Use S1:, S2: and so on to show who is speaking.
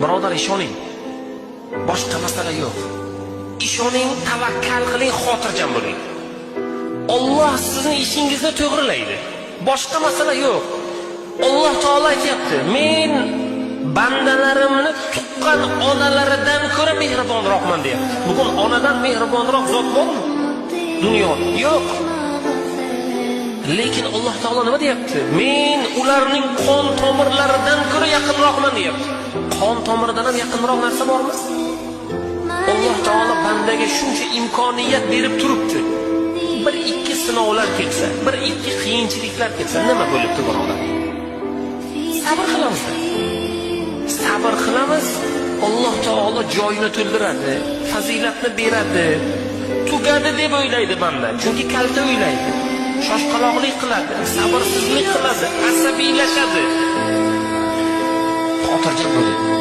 S1: Birodar, ishoning. Boshqa masala yo'q. Ishoning, tavakkal qiling, xotirjam bo'ling. Alloh sizni ishingizni to'g'rilaydi. Boshqa masala yo'q. Alloh taolo aytyapti: "Men bandalarimni tuqqan onalaridan ko'ra mehribonroqman" deyapti. Bugun onadan mehribonroq zot bormi? Dunyoda yo'q. Lekin Alloh taolo nima deyapti? Men ularning qon tomirlaridan ko'ra yaqinroqman deyapti. Qon tomiridan ham yaqinroq narsa bormi? Alloh taolo bandaga shuncha imkoniyat berib turibdi. Bir ikki sinovlar kelsa, bir ikki qiyinchiliklar kelsa, nima bo'libdi, birodar? Sabr qilamiz. Sabr qilamiz, Alloh taolo joyini to'ldiradi, fazilatni beradi. Tugadi deb o'ylaydi banda, chunki kalta o'ylaydi. Shoshqaloqlik qiladi, sabrsizlik qiladi, asabiylashadi. Xotirjam bo'ling.